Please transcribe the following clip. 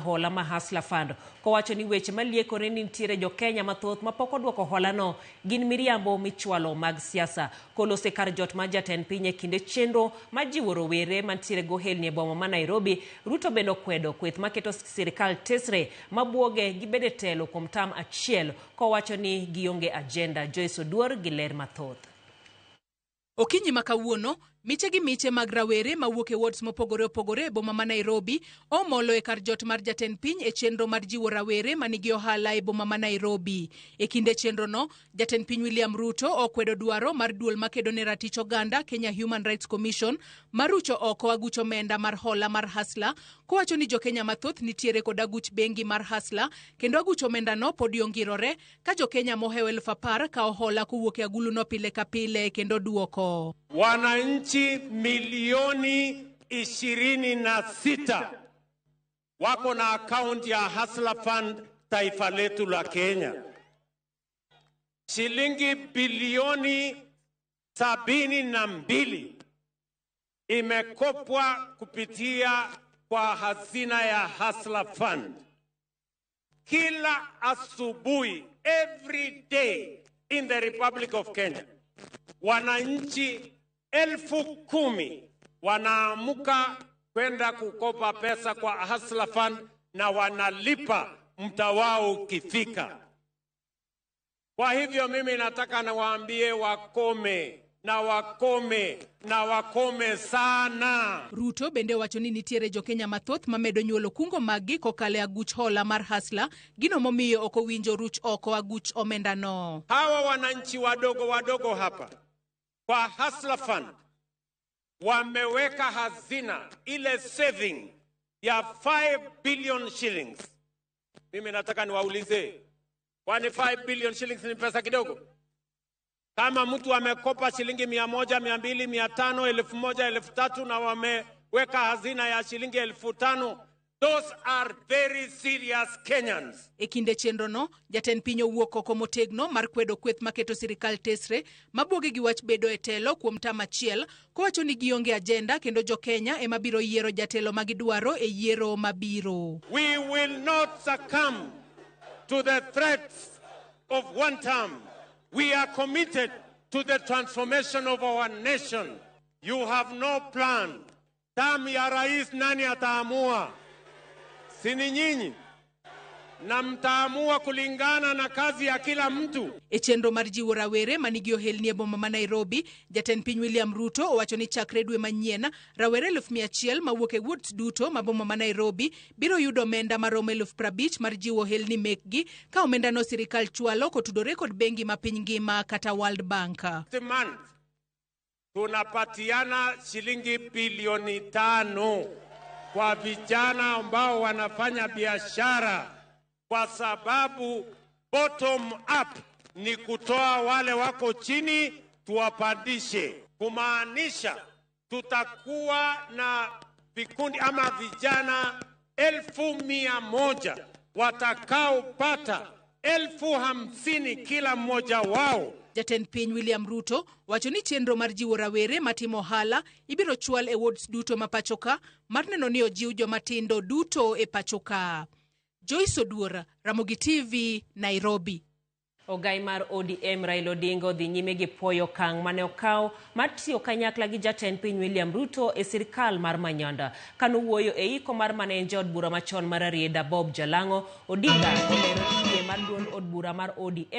Hola ma Hustler Fund kowacho ni weche maliekore ni nitiere jokenya mathoth mapok oduoko holano gin miriambo michwalo mag siasa. Kolose kar jot mar jatend piny e kinde chenro mar jiwo rowere mantiere gohelni e boma ma Nairobi, Ruto bende okwedo kweth maketo sirikal tesre mabuoge gi bedo e telo kuom tam achiel kowacho ni gionge agenda. Joyce Oduor gi ler mathoth. Okinyi ma kawuono, miche gi miche mag rawere mawuok e wards mopogore opogore e boma ma Nairobi omolo e kar jot mar jatend piny e chenro mar jiwo rawere manigi ohala e boma ma Nairobi. E kinde chenrono, jatend piny William Ruto okwedo dwaro mar duol makedo ne ratich oganda Kenya Human Rights Commission mar rucho oko aguch omenda mar hola mar Hustler kowacho ni jokenya mathoth nitiere kod aguch bengi mar Hustler kendo aguch omendano podi ongirore ka jokenya mohewo 10,000 kawo hola kowuok e aguluno pile ka pile kendo duoko. Wananchi milioni 26 wako na akaunti ya Hustler Fund taifa letu la Kenya. Shilingi bilioni 72 imekopwa kupitia kwa hazina ya Hustler Fund. Kila asubuhi, every day in the Republic of Kenya, wananchi 10,000 wanaamuka kwenda kukopa pesa kwa Hustler Fund na wanalipa muda wao ukifika. Kwa hivyo mimi nataka niwaambie wakome na wakome na wakome sana. Ruto bende owacho ni nitiere jokenya mathoth mamedo nyuolo kungo maggi kokalo e aguch hola mar Hustler, gino momiyo ok owinjo ruch oko aguch omendano. Hawa wananchi wadogo wadogo hapa kwa Hustler Fund wameweka hazina ile saving ya 5 billion shillings. Mimi nataka niwaulize, kwani 5 billion shillings ni pesa kidogo? Kama mtu amekopa shilingi 100, 200, 500, 1,000, 3,000 na wameweka hazina ya shilingi 5,000, those are very serious Kenyans. E kinde chenrono, jatend piny owuok oko motegno mar kwedo kweth maketo sirikal tesre mabuoge gi wach bedo e telo kuom tam achiel kowacho ni gionge agenda kendo jokenya ema biro yiero jatelo ma gidwaro e yiero mabiro. We will not succumb to the threats of one term. We are committed to the transformation of our nation. You have no plan. Term ya rais nani ataamua? Si ni nyinyi? Na mtaamua kulingana na kazi ya kila mtu. E chenro mar jiwo rawere manigi ohelni e boma ma Nairobi, jatend piny William Ruto owacho ni chakre dwe manyien, rawere 100,000 mawuok e wards duto ma boma ma Nairobi biro yudo omenda maromo 50,000 mar jiwo ohelni mekgi ka omendano sirikal chwalo kotudore kod bengi ma piny ngima kata World Bank. Month tunapatiana shilingi bilioni 5 kwa vijana ambao wanafanya biashara, kwa sababu bottom up ni kutoa wale wako chini tuwapandishe, kumaanisha tutakuwa na vikundi ama vijana 100,000 watakaopata 50,000 kila mmoja wao. Jatend piny William Ruto wacho ni chenro mar jiwo rawere matimo ohala ibiro chwal e wards duto ma pacho ka mar neno ni ojiw jomatindo duto e pacho ka. Joyce Oduor, Ramogi TV, Nairobi. Ogai mar ODM Raila Odinga odhi nyime gi puoyo okang' mane okaw mar tiyo kanyakla gi jatend piny William Ruto e sirikal mar Manyanda. Kanowuoyo e iko mar mane en jaod bura machon mar Rarieda Bob Jalang'o, Odinga olero ni yie mar duond od bura mar ODM